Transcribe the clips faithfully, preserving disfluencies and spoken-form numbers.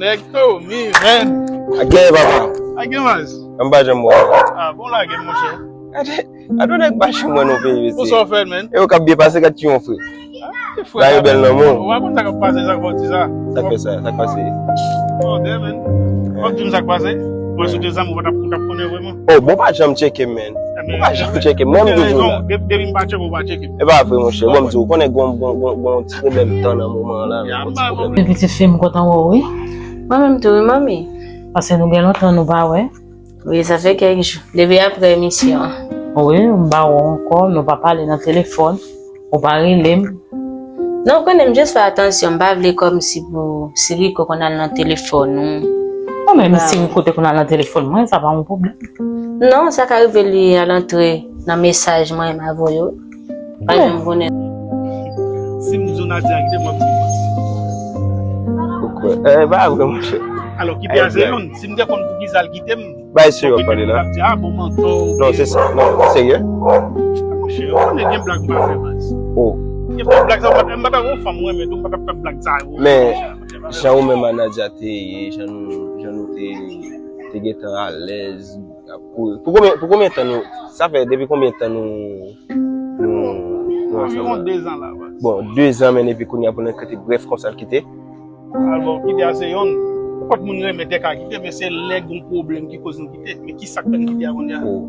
Nèg Tommy, man. A gen, papa. A gen, mas. An pa janm wè. Ah, bon, lage m, monchè. Gade, gade yon nèg pa janm wè nan peyi, mesye. Pou sa w fè, man? E yo k ap byen pase, gad ki yon frè. Ah, se frè. La yo bèl nan men w. Ou pa konn sa k ap pase, sa k fè w di sa. Sa k fè sa, sa k pase? Tande, man. W ap di m sa k pase? Mwen sou te zanmi, ou pa t ap, ou t ap konnen vrèman. Oh, bon, pa janm tcheke m, man. Ou pa janm tcheke m. Mwen, m toujou la. Depi m pa tcheke, ou pa tcheke m. E pa vre, monchè. Bon, m di w, ou konnen gon, gon, gon, gon ti pwoblèm tan nan moman an la, gon ti pwoblèm. Epi ti fi, m kontan wè w, wi. Mwen menm tou, wi, manmi. Paske nou gen lontan nou pa wè. Wi, sa fè kèk jou. Depi apre emisyon an. Wi, m pa wè w ankò, nou pa pale nan telefòn. Ou pa rele m. Non, ou konnen m jis fè atansyon, m pa vle kòmsi pou si Rico konn al nan telefòn ou. Non, men si Rico te konn al nan telefòn mwen, sa pa yon pwoblèm. Non, sa ka rive li al antre nan mesaj mwen, m a voye w. Pa janm konnen. Si m di w Nadia kite m, w ap di mwen. Ou kwè? Eh, pa vre, monchè. Alò, kite a se youn. Si m te konn poukisa l kite m, bay serye w ap pale la. Ou ap di, ah, bon, mantò, non, se sa. Non, serye. Monchè, ou konnen gen blag m pa fè, baz. Oh. Gen blag sa, m pa t ap, m pa t ap yon fanm mwen, men tou, m pa t ap fè blag sa yo. Men, jan ou menm a Nadia te ye, jan nou, jan nou te, te gentan alèz, ap kouri. Pou konbyen, pou konbyen tan nou, sa fè, depi konbyen tan nou, nou, nou ansanm la? Anviwon de zan la, baz. Bon, de zan, men epi kounye a pou n rete brèf konsa l kite. Alò, kite a se yonn. Nenpòt moun renmen te ka kite, men se lè gon pwoblèm ki koz nou kite. Men ki sa k fè n kite a kounye a? Oh.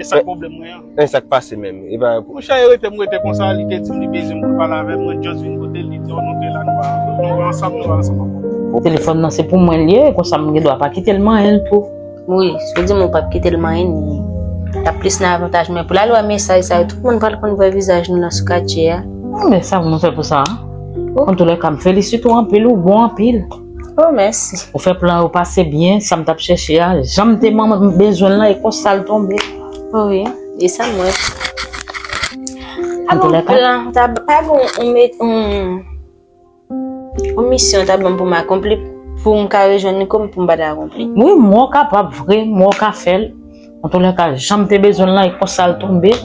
E sa k pwoblèm mwen an. Men sa k pase menm? E pa... Monchè, e rete m rete konsa, li te di m li bezwen m pou l pale avè m, mwen just vin kote l, li di, oh, nou te la, nou pa, nou pa ansanm, nou pa ansanm ankò. Telefòn nan se pou mwen l ye, konsa m gen dwa pa kite l manyen l tou. Wi, si w di m ou p ap kite l manyen, li t ap plis nan avantaj mwen. Pou l al wè mesaj sa yo, tout moun pral konn vrè vizaj nou nan sou katye a. Bon, men sa pou nou fè pou sa, a? Oh. Antoulèka, m felisite w anpil, ou bon anpil. Oh, mèsi. Ou fè plan yo pase byen, sa m t ap chèche a, jan m te man-, bezwen l lan, e konsa l tonbe. Oh, wi, e sa m wè. Pa gon plan, ta, pa gon, on met, on, yon misyon ta ban m pou m akonpli, pou m ka rejwenn li, kòm pou m pa ta akonpli. Wi, m wè w kapab vre, m wè w ka fè l. Antoulèka, jan m te bezwen l lan, e konsa l tonbe.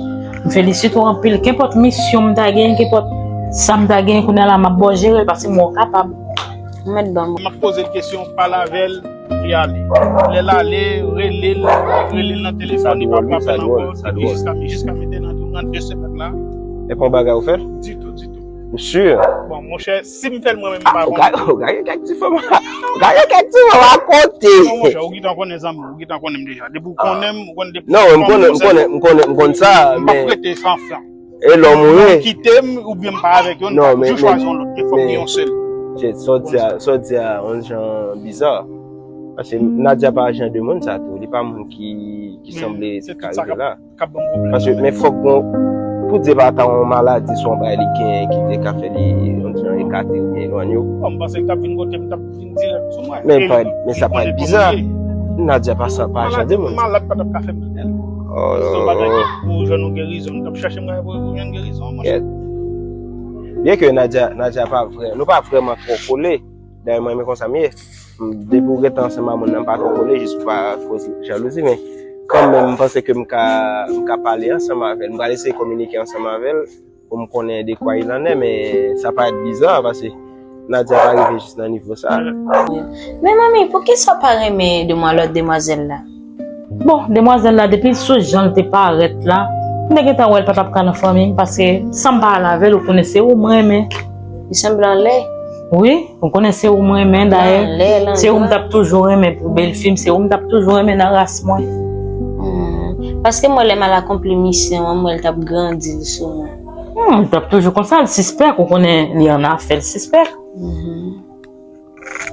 M felisite w anpil. Kenpòt misyon m ta genyen, kenpòt sa m ta genyen, kounye a la, m ap ba w jere l, paske m wè w kapab. Ou mèt ban m. M ap poze l kesyon, pale avè l, li ale. Lè l ale, rele l, rele l nan telefòn, li pa frape l ankò, epi jiska, jiska mentenan, tou nan de semèn la. E pa yon bagay ou fè? Ditou, ditou. Ou si? Bon, monchè, si m fè l mwen menm, m pa konnen. Ou ka gen kèk ti fanm, ou ka gen kèk ti fanm akote. Non, monchè, ou gentan konnen zanmi, ou gentan konnen m deja. Depi w konnen m, ou konnen depi... Non, m konnen, m konnen, m konnen, m konn sa, men m p ap rete san flank. E lòm ou ye. Kite m, oubyen m pa avèk yo, m pa toujou chwazi yon lòt, men fòk gen yon sèl. Sa w di a, sa w di a, yon jan biza. Paske Nadia pa jan de moun sa tou. Li pa moun ki, ki sanble te ka rive la. K ap ban m pwoblèm. Paske, men fòk gon, pou di pa ta yon maladi, swa yon bagay li genyen ki te ka fè li, yon ti jan ekate oubyen elwanye w. Bon, m panse l t ap vin kote m, t ap vin dirèk sou mwen. Men pa, men sa pa t biza. Nadia pa sa, pa jan de moun. Malad pa t ap ka fè m kite l. Oh. Se yon bagay ki pou jwenn yon gerizon. M t ap chèche mwen pou, pou jwenn gerizon, monchè. Byen ke Nadia, Nadia pa vrè, nou pa vrèman twò kole. Dayè, mwen, men konsa m ye. M, depi w gentan ansanm a moun nan, m pa twò kole, jis pou pa koz jalouzi, men kanmenm, m panse ke m ka, m ka pale ansanm avè l. M pral eseye kominike ansanm avè l pou m konnen de quoi il en est, men sa parèt biza, paske Nadia pa rive jis nan nivo sa. Men manmi, poukisa w pa renmen demwa-, lòt demwazèl la? Bon, demwazèl la, depi sou jan l te parèt la, m te gentan wè l pa t ap ka nan fanmi m, paske san m pa al avè l, ou konnen se ou m renmen. Li sanble anlè. Wi, ou konnen se ou m renmen, dayè, se ou m t ap toujou renmen pou bèlfi m, se ou m t ap toujou renmen nan ras mwen. Hmm. Paske m wè lè m al akonpli misyon an, m wè l t ap grandi l sou mwen. Hmm, l t ap toujou konsa, l sispèk, ou konnen li annafè, l sispèk. Mhm.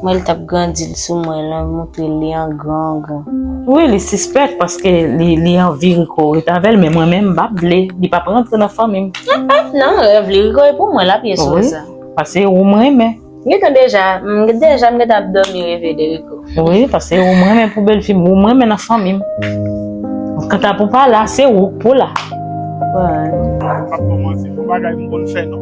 Mwen, li t ap grandi l sou mwen, l ap montre li an gran, an gran. Wi, li sispèk paske li, li anvi Rico ret avè l, men mwen menm, m p ap vle. Li p ap rantre nan fanmi m. Ah, ah, non, rèv li, Rico e pou mwen, l ap ye sou sa. Wi, paske ou m renmen. M gentan deja, m deja, m gentan ap dòmi reve de Rico. Wi, paske ou m renmen pou bèlfi m, ou m renmen nan fanmi m. Kanta pou pa la, se ou k pou la. Wi. M p ap kòmanse, yon bagay m konn fè non.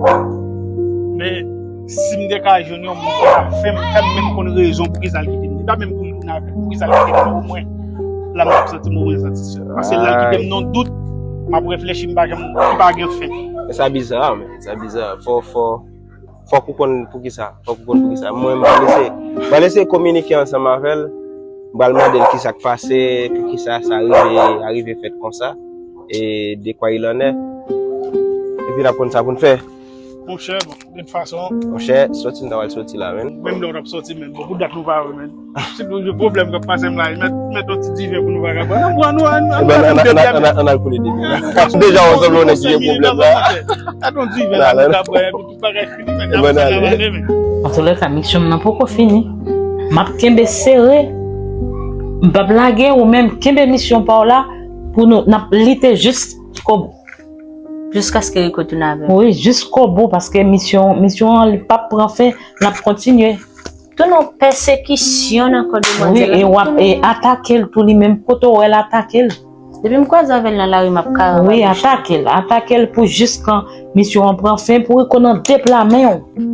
Men, si m te ka jwenn yon moun ki ta fè m, fè m menm konn rezon poukisa l kite m. Li pa menm pou l tounen avè m, poukisa l kite m, omwen la m t ap santi m omwen satisfè. Paske lè l kite m nan dout, m ap reflechi, m pa janm, m pa gen fen. Men sa biza, men sa biza. Fò, fò, fòk ou konn poukisa, fòk ou konn poukisa. Mwen, m pa lese, M pral eseye kominike ansanm avè l. M pral mande l kisa k pase, poukisa sa rive, arive fèt konsa, e de quoi il en est. Epi n ap konn sa pou n fè. Monchè, bon, de tout fason. Monchè, soti m ta pral soti la, menn. Menm lè w t ap soti, menn. Bon, pou dat nou pa wè, menn. Se nou gen pwoblèm k ap pase m la. Mèt, mèt yon ti diven pou nou pa ka bwè. Ann bwè, nou, ann, ann, ann, ann, ann al koule diven. Deja, w sanble yon nèg ki gen pwoblèm la. Ann yon diven la, nou ka bwè, epi tout bagay fini, menn. Ann ale, menn. Antoulèka, misyon m nan poko fini. M ap kenbe sere. M p ap lage, ou menm, kenbe misyon pa w la pou nou, n ap lite jiskobout. Jiskaske Rico tounen avè w. Wi, jiskobout, paske misyon, misyon an, li p ap pran fen, l ap kontinye. Tounen yon pèsekisyon nan kò demwazèl la. Wi, e w ap, e atake l tou li menm, kote w wè l atake l. Depi m kwaze avè l nan lari, m ap karanbale. Wi, atake l, atake l pou jiskan misyon an pran fen, pou Rico nan de pla men w.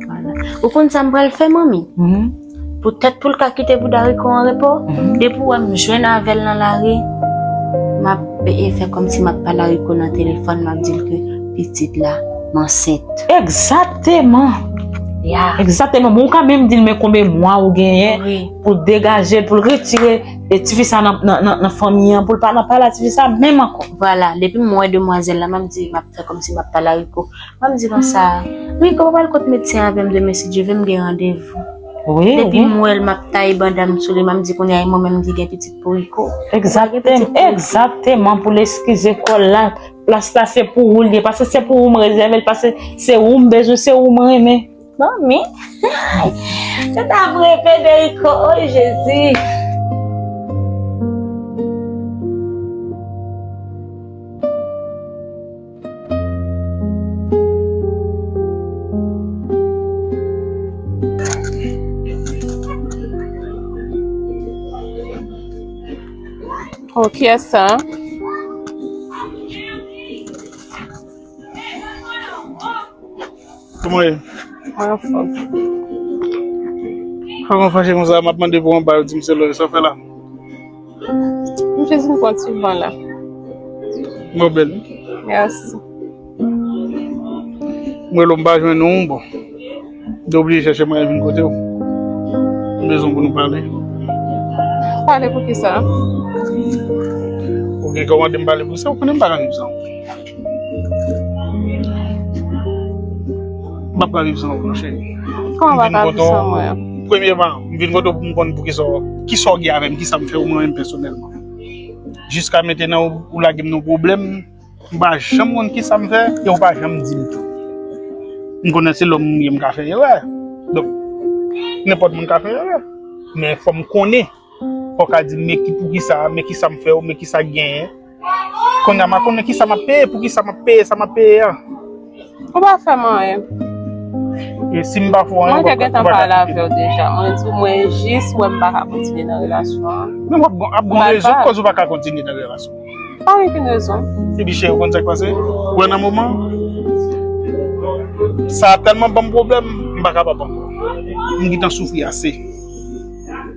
Vwala. Ou konn sa m pral fè, manmi? Mhm. Poutèt pou l ka kite bouda Rico an repo, mhm, depi w wè m jwenn avè l nan lari, m ap e fè kòmsi m ap pale a Rico nan telefòn, m ap di l ke pitit la, m ansent. Egzakteman. Ya. Egzakteman. Bon, ou ka menm di l men konbyen mwa ou genyen, wi, pou l degaje l, pou l retire, e, tifi sa nan, nan, nan, nan fanmi an, pou l pa nan pale a tifi sa menm ankò. Vwala, depi m wè demwazèl la, m ap di, m ap fè kòmsi m ap pale a Rico. M ap di konsa, Rico, m pral kot medsen avè m demen, si Dye vle, m gen randevou. Wi, wi. Depi m wè l, m ap taye banda m sou li, m ap di kounye a, e mwen menm ki gen pitit pou Rico. Egzakteman, egzakteman, pou l eskize kò l la. Plas la se pou ou l ye, paske se pou ou m rezève l, paske se ou m bezwen, se ou m renmen. Manmi, yo t ap reve de Rico, o Jezi. Oh, kiyès sa? Kòman w ye? Mwen anfòm. Kòman w fache konsa? M ap mande pou anba, yo di m se lòyè. Sa w fè la? M jis vin pran ti van la. Mwen bèl. Mèsi. Mwen lè m pa jwenn ou, bon. M te oblije chèche mwayen vin kote w. M bezwen pou nou pale. Pale pou ki sa? Ou gen kòmande m pale pou sa, ou konnen m pa ka viv san ou. M ap pa viv san ou, non, cheri. Kòman w pa ka viv san mwen? Premyèman, m vin kote w pou m konn pou ki sa w, ki sa w gen avè m, ki sa m fè ou mwen menm pèsonèlman. Jiska mentenan, ou, ou lage m nan pwoblèm, m pa janm konn ki sa m fè, e ou pa janm di m tou. M konnen se lòm m ye, m ka fè erè. Donk, nenpòt moun ka fè erè. Men fò m konnen. Fò w ka di m, men ki, pou ki sa, men ki sa m fè w, men ki sa k genyen. Kounye a, m a konnen ki sa m ap peye, pou ki sa m ap peye, sa m ap peye a. Ou pa fè m anyen. E si m pa fè w anyen, mwen te gentan pale avè w deja. Mwen di w, mwen jis wè m pa ka kontinye nan relasyon an. Men w ap gon, ap gon rezon ki koz ou pa ka kontinye nan relasyon an. Pa gen okenn rezon. Epi cheri, ou konn sa k pase? Ou wè nan moman, sa a tèlman ban m pwoblèm, m pa kapab ankò. M gentan soufri ase.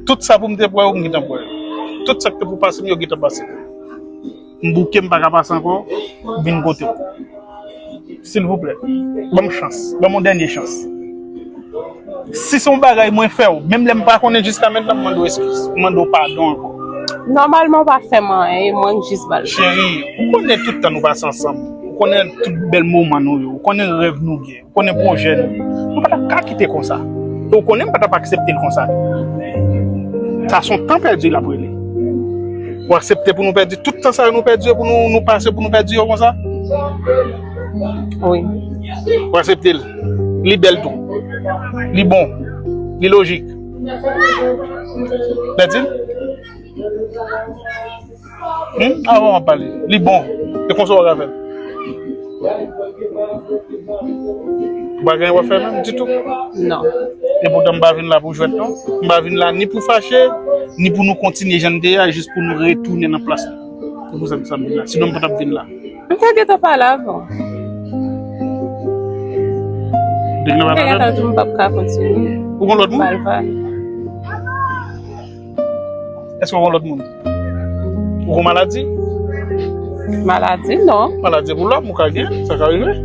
Tout sa pou m te pran yo, m gentan pran yo. Tout sa k te pou pase m, yo gentan pase. M bouke, m pa ka pase ankò, m vin kote w. Silvouplè, ban m chans, ban m yon dènye chans. Si se yon bagay mwen fè w, menm lè m pa konnen jiska mentnan, m mande w eskiz, m mande w padon ankò. Nòmalman, w pa fè m anyen, e mwen k jis ba l. Cheri, ou konnen tout tan nou pase ansanm, ou konnen tout bèl moman nou yo, ou konnen rèv nou gen. Ou konnen pwojè nou. Nou pa t ap ka kite konsa. E ou konnen m pa t ap aksepte l konsa. Sa se yon tan pèdi l ap rele. Ou aksepte pou nou pèdi tout tan sa yo nou pèdi yo, pou nou, nou pase pou nou pèdi yo konsa? Wi. Ou aksepte l. Li bèl tou. Li bon. Li lojik. Pèdi l? Hmm? Avan w ap pale. Li bon. E konsa w ka fè l. Ou pa gen anyen w ap fè menm ditou? Non. E poutan m pa vin la pou jwèt non. M pa vin la ni pou fache, ni pou nou kontinye jan n te ye a, jis pou nou retounen nan plas nou. Se pou sa m vin la. Sinon m pa t ap vin la. M te gentan pale avan. Ou te gentan pale avè m? M te gentan di w m p ap ka kontinye. Ou gon lòt moun? Mal pale. Èske w gon lòt moun? Ou gon maladi? Maladi, non. Maladi pou lòm, ou ka gen, sa ka rive.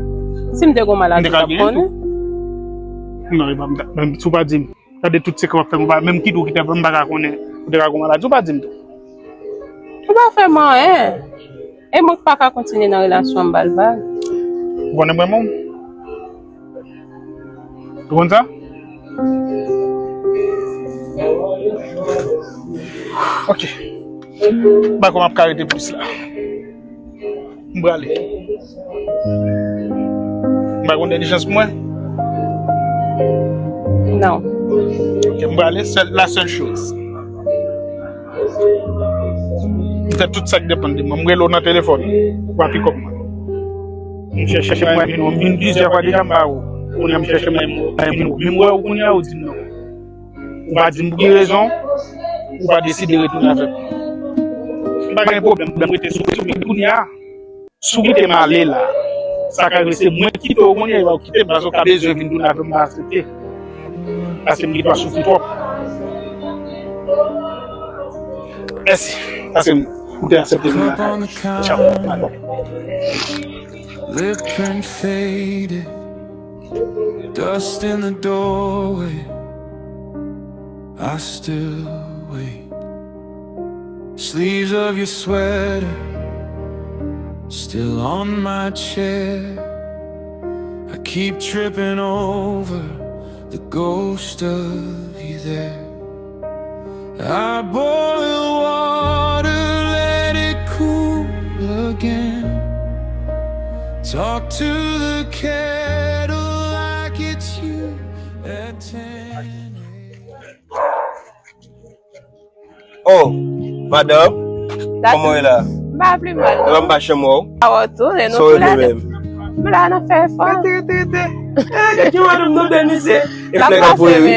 Si m te gon maladi, m t ap konnen. Non, e pa m ta, menm si w pa di m. Gade tout sekrè w ap fè m, ou pa menm kite w kite m, m pa ka konnen. Ou te ka gon maladi, ou pa di m tou. Ou pa fè m anyen. E mwen k pa ka kontinye nan relasyon an, m ba l vag. Ou konnen mwen menm? Ou konn sa? Ok. M pa kwè m ap ka rete plis la. M prale. M pa gon nèglijans pou mwen? Non. Ok, m prale, sèl, la sèl choz. M fè tout sa k depann de mwen. M rele w nan telefòn. Ou pa pikòp mwen. M chèche mwen vin ou. M vin plizyè fwa deja, m pa wè w. Kounye a m chèche mwen vin ou. Menm wè w kounye a, ou di m non. Ou pa di m pou ki rezon, ou pa deside retounen avè m. M pa gen pwoblèm, pwoblèm rete sou, sou kounye a. Si w kite m ale la, sa ka rive se mwen ki kite w kounye a, ou kite m, paske w ka bezwen vin tounen avè m, m pa aksepte. Paske m kite w ap soufri twòp. Mèsi. Paske ou te aksepte vin lakay mwen. Tchaw. Bye. Lip print faded, dust in the doorway. I still wait. Sleeves of your sweater still on my chair. I keep tripping over the ghost of you there. I boil water, let it cool again. Talk to the kettle like it's you at ten a.m. Oh, madanm, kòman w ye la? M pa pi mal, non. Epa m pa janm wè w. A wè w tou, e nou tou la. Sa w rele menm? M la nan fè efò. Rete, rete, rete. Eh, gade yon madanm nan bèl mesye. E flè k ap voye, wi.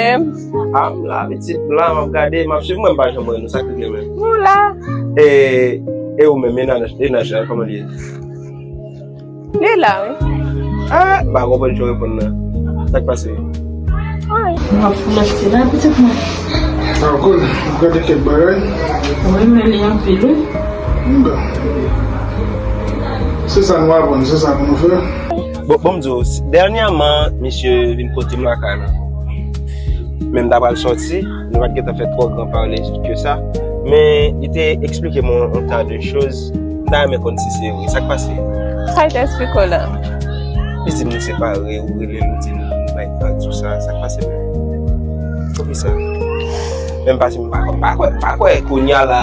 A, m la, pitit, m la, m ap gade, m ap swiv, mwen m pa janm wè nou, sa k regle menm. Nou la. E, e ou menm, mennaj, mennaj la, kòman li ye? Li la, wi. Ah, m pa konprann jan w reponn nan. Sa k pase? Anyen. M ap foulèste la, pitit mwen. Ah, cool. Ou gade kèk bagay? Wi, men li anpil, wi. Bon. Se sa nou aprann, se sa pou nou fè. Bon, bon, m di w, dènyèman, misye vin kote m lakay la. Men m ta pral sòti, nou pa t gentan fè twò gran pale ke sa. Men li te eksplike m yon, yon ta de choz. M ta renmen konn si se vre. Sa k pase? Sa l te eksplike w la? Li di m nou separe, ou rele l, ou di m nou bay vag sou sa. Sa k pase menm? Poukisa? Menm pase m pa kwè, pa kwè, pa kwè. Kounye a la,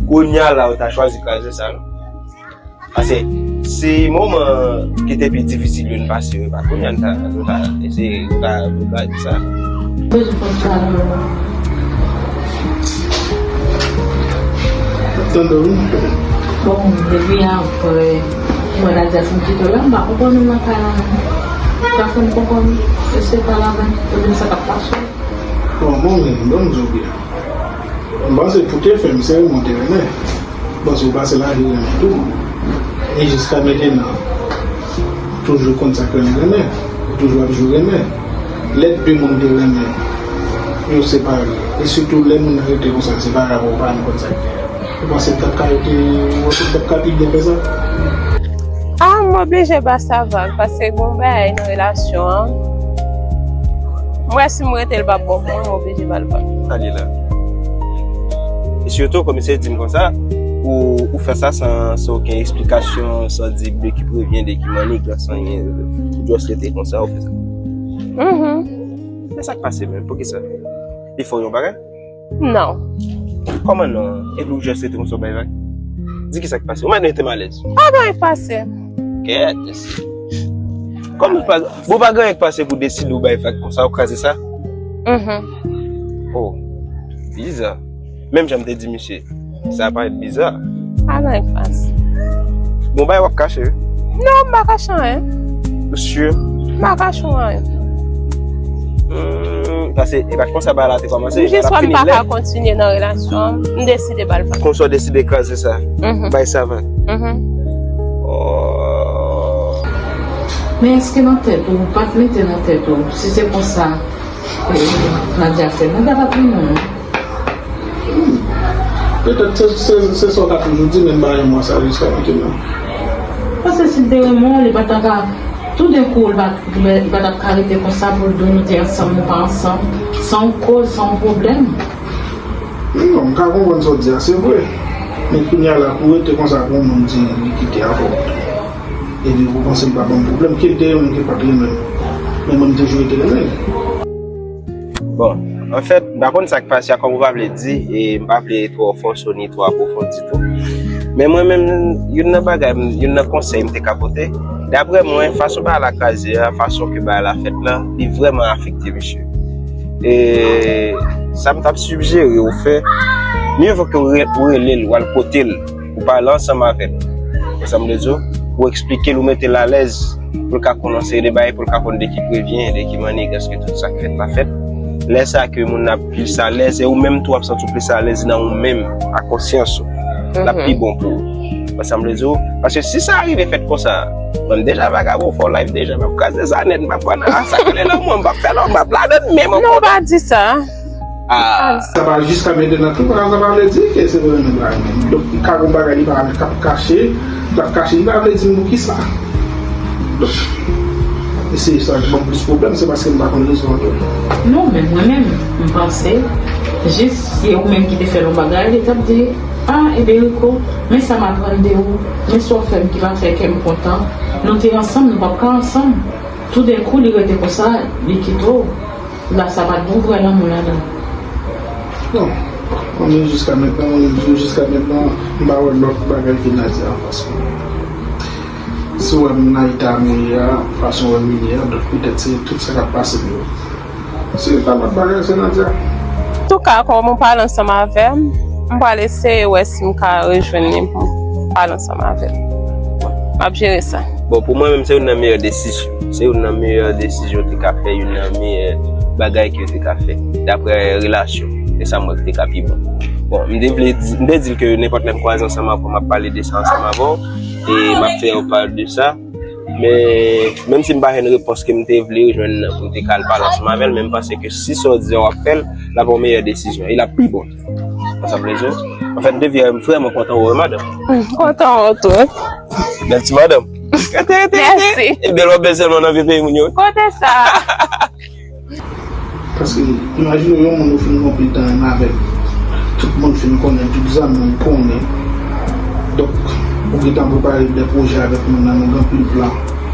kounye a la, ou ta chwazi kraze sa, non? Paske si moman ki te pi difisil yo n pase yo, pa kounye a n ta, nou ta eseye, nou ta, nou ta di sa. Bezwen konn sa nan moman. Tande wi. Bon, depi apre mwen Nadia fin kite w la, m pa konprann ou nan kay la non. Ou ka fè m konprann, se pa laven, ebyen sa k ap pase. Bon, mwen menm, ban m di w byen. M panse pou te fè m se ou mwen te renmen. M panse ou pase lavi renmen tou. E jiska mentenan, ou toujou konn sa k rele renmen. Ou toujou ap jwe renmen. Lè de moun te renmen, yo separe. E sitou lè moun nan rete konsa, se pa rapò ou pa menm konn sa k genyen. Ou panse l t ap ka rete, ou panse l t ap ka pi byen fè sa? Ah, m oblije ba sa vag, paske gon bagay nan relasyon an. M wè si m rete l p ap bon pou mwen, m oblije ba l vag. Sa li la. E sitou, kòm misye di m konsa, ou, ou fè sa san, san okenn eksplikasyon, san di de ki provyen, de ki manigans, anyen. Ou just rete konsa, ou fè sa. Mhm. Men sa k pase menm? Poukisa? Li fè w yon bagay? Non. Kòman non? Epi ou just rete konsa w bay vag? Di kisa k pase? Ou mèt rete malèz. Pa gen anyen k pase. Kèt, mesye. Kòman pa, bon, pa gen anyen k pase pou deside ou bay vag konsa, ou kraze sa? Mhm. Oh, biza. Menm jan m te di misye, sa parèt biza. Pa gen anyen k pase. Bon, bagay w ap kache, wi. Non, m pa kache anyen. Ou si? M pa kache anyen. Hmm, paske e pa t konsa bagay la te kòmanse. M jis wè m pa ka kontinye nan relasyon an, m deside ba l vag. Konsa w deside kraze sa? Mhm. Bay sa vag? Mhm. Oh. Men èske nan tèt ou, ou pa t mete nan tèt ou, si se konsa, e, Nadia fè, Nadia pa t renmen w non? Hmm. Petèt se, se, se sa w ka toujou di, men m pa renmen sa jiska kote m nan. Paske si l te renmen w, li pa t ka Toudenkou, li pa, li pa t ap ka rete konsa pou l di w nou te ansanm, nou pa ansanm, san yon koz, san yon pwoblèm. Non, m ka konprann sa w di a, se vre. Men kounye a la, pou w rete konsa pou yon moun di li kite avè w, epi ou panse li pa ban m pwoblèm, ke l te renmen m, ke l pa t renmen m, men mwen m toujou rete renmen l. Bon, anfèt, m pa konn sa k pase a, kòm ou pa vle di, e m pa vle twò fòse w ni twò apwofondi tou. Men mwen menm, youn nan bagay, youn nan konsèy m te ka pote, daprè mwen, fason bagay la kraze a, fason ke bagay la fèt la, li vrèman afekte misye. E sa m t ap sijere w fè, mye vo ke w re-, w rele l, w al kote l, ou pale ansanm avè l. Ou sa m vle di w, ou eksplike l, ou mete l alèz, pou l ka konn yon seri de bagay, pou l ka konn de ki prevyen, de ki manniganske tout sa k fèt la fèt. Lè sa ke moun nan ap plis alèz, e ou menm tou w ap santi w plis alèz nan ou menm, a konsyans ou. L ap pi bon pou ou. Ou sa m vle di w, paske si sa rive fèt konsa, mwen m deja vagabon fò live deja, m ap kraze sa nèt, m ap pran nan sa k rele lanmou, m p ap fè lòt, m ap ladan menm. Non, pa di sa. Ah. Sa pa jiska mentnan tou, sa pa vle di ke se vrèman bagay menm. Donk, m ka gon bagay li pa k ap kache, l ap kache, li pa vle di m poukisa. Donk, e se sa ki ban m plis pwoblèm, se paske m pa konn rezon an tou. Non, men mwen menm, m panse, jis se ou menm ki te fè l yon bagay, li t ap di, ah, ebyen Rico, men sa m aprann de ou, men sa w fè m ki pa fè kè m kontan. Nou te ansanm, nou p ap ka ansanm. Toudenkou, li rete konsa, li kite w. La sa pa t gen vrè lanmou ladan. Non. Mwen menm jiska mentnan, mwen menm jiska mentnan, m pa wè lòt bagay ke Nadia anfas mwen. Si w wè m nan eta mwen ye a, fason w wè m ye a, donk petèt se tout sa k ap pase m yo. Se pa lòt bagay, se Nadia. Antouka, kòm ou pale ansanm avè m, m pral eseye wè si m ka rejwenn li pou m pale ansanm avè l. M ap jere sa. Bon, pou mwen menm, se youn nan meyè desizyon. Se youn nan meyè desizyon w te ka fè, youn nan meyè bagay ke w te ka fè, daprè relasyon. Se sa m wè ki te ka pi bon. Bon, m te vle di, m te di l ke nenpòt lè m kwaze ansanm avè w, m ap pale de sa ansanm avè w, e m ap fè yon pale de sa. Men, menm si m pa jwenn repons ke m te vle jwenn nan pou m te ka al pale ansanm avè l, men m panse ke si sa w di a w ap fè l, l ap yon meyè desizyon, e l ap pi bon. Sa vle di, anfèt, m te vle vrèman kontan wè w, madanm. M kontan wè w tou. Bèl ti madanm. Rete, rete, rete. Mèsi. E bèl w ap bèl sèlman nan vye peyi moun yo. Kote sa? Paske, imajine w yon moun ou fin gen anpil tan renmen avè l. Tout moun fin konnen, tout zanmi w konnen. Donk, ou gentan prepare de pwojè avèk moun nan, nou gen anpil plan.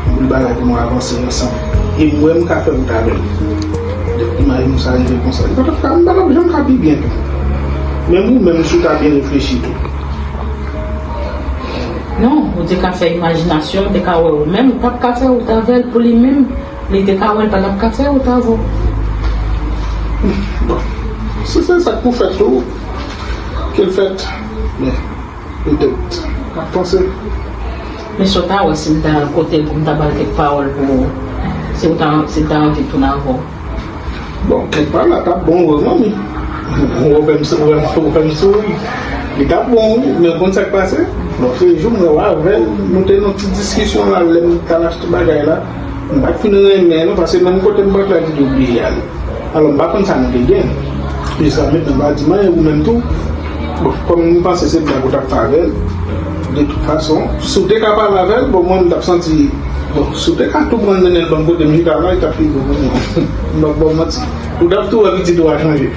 Anpil bagay pou nou avanse ansanm. E m wè m ka fè wout avè l. Donk, imajine w sa rive konsa. Li pa t ap ka, m pa t ap janm ka pi byen tou. Menm ou menm, si w ta byen reflechi tou. Non, ou te ka fè imajinasyon, ou te ka wè ou menm, ou p ap ka fè wout avè l pou li menm, li te ka wè l pa t ap ka fè wout avè w. Bon, si se sa k pou fèt tou, ke l fèt. Men, petèt, m ap panse. Men si w ta wè si m ta al kote l pou m ta ba l kèk pawòl pou, si w ta, si l ta anvi tounen avè w. Bon, kèk pa la, t ap bon, wi, manmi. Ou fè m sou-, ou fè m, ou fè m souri. Li t ap bon, wi, men w konn sa k pase? Bon, se jou m wè w avè l, nou te nan ti diskisyon la, lè m t al achte bagay la. M pa t fin renmen, non, paske menm kote m pral la, li te oblije ale. Alò, m pa konn sa nou te gen. Jiska mentnan, m pa di m anyen, ou menm tou. Bon, kòm m panse se blag ou t ap fè avè l, de tout fason, si w te ka pale avè l, bon, mwen, m t ap santi, bon, si w te ka tou pran nenel ban m kote m chita la, li t ap pi bon pou mwen. M p ap ba w manti. Ou t ap tou wè pitit ou a chanje.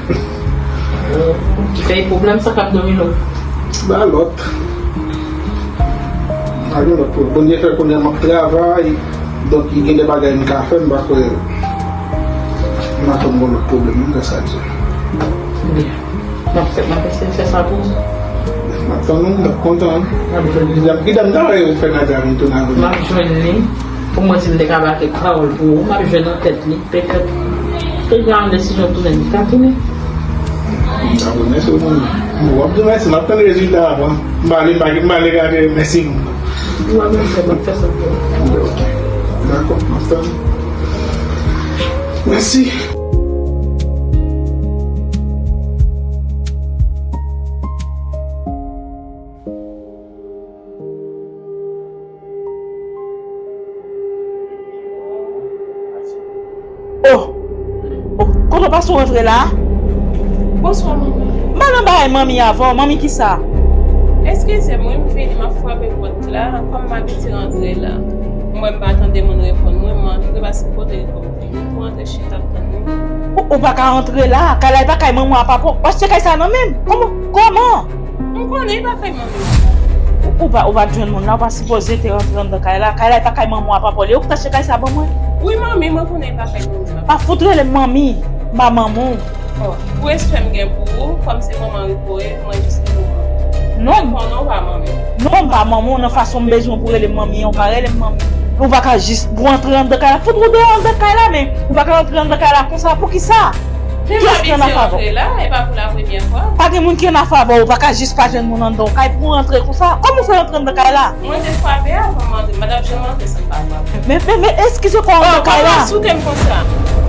Ki fè pwoblèm sa k ap domine w? Ba lòt. Pa gen lòt pwoblèm. Bondye fè kounye a m ap travay. Donk, gen de bagay m ka fè, m pa kwè m atann gon lòt pwoblèm, non, gras a Dye. Byen. M ap fè, m ap eseye fè sa pou ou. M ap tann ou, m ap kontan. M ap jwenn li. Kida m ta wè yo fè Nadia vin tounen avè m? M ap jwenn li. Pou mwen, si m te ka ba kèk pawòl pou ou, m ap jwenn nan tèt li. Petèt, ke l pran yon desizyon tounen, li ka tounen. M ta remèsye w, manmi. Bon, w ap di mèsi, m ap tann rezilta a avan. M pa ale, m pa, m pa ale gade mèsi moun nan. Ou a menm fè, m ap fè sa pou ou. Ok. Dakò, m ap tann. Mèsi. Oh! Oh, kote w pase w rantre la? Bonswa, manmi. M al nan bagay manmi avè w. Manmi kisa? Eskize m, wi, m vini, m ap frape pòt la, kòm m abitye rantre la. M Mwen m pa tande moun reponn mwen, m antre paske kote li kòm fini. Tou antre chita ap tann li. Ou, ou pa ka antre la. Kay la e pa kay manman w a papa w. Ou achte kay sa nan men m. Kòman? Kòman? M konnen li pa kay manmi. Ou, ou pa, ou pa t jwenn moun la, ou pa sipoze te rantre anndan kay la. Kay la e pa kay manman w a papa w li. Ou ki t achte kay sa ban mwen? Wi, manmi, mwen konnen li pa kay manmi. Pa fout rele m manmi. M pa manman w. Bon, pou respè m gen pou ou, kòm se manman Rico ye, mwen jis rele w manmi. Non. Konnen w pa manmi. Non, m pa manman w nan fason m bezwen pou rele m manmi an, ou pa rele m manmi. Ou pa ka jis pou antre anndan kay la. Fout ou deyò anndan kay la, men ou pa ka antre anndan kay la konsa. Poukisa? Men m abitye antre la, e pa pou la premyè fwa. Pa gen moun ki annafè avè w, ou pa ka jis pa jwenn moun anndan w kay pou antre konsa. Kòman w fè antre anndan kay la? Mwen te frape avan m antre, m pa t ap janm antre san m pa frape. Men, men, men eskize kò w anndan kay la. Kòman w soute m konsa?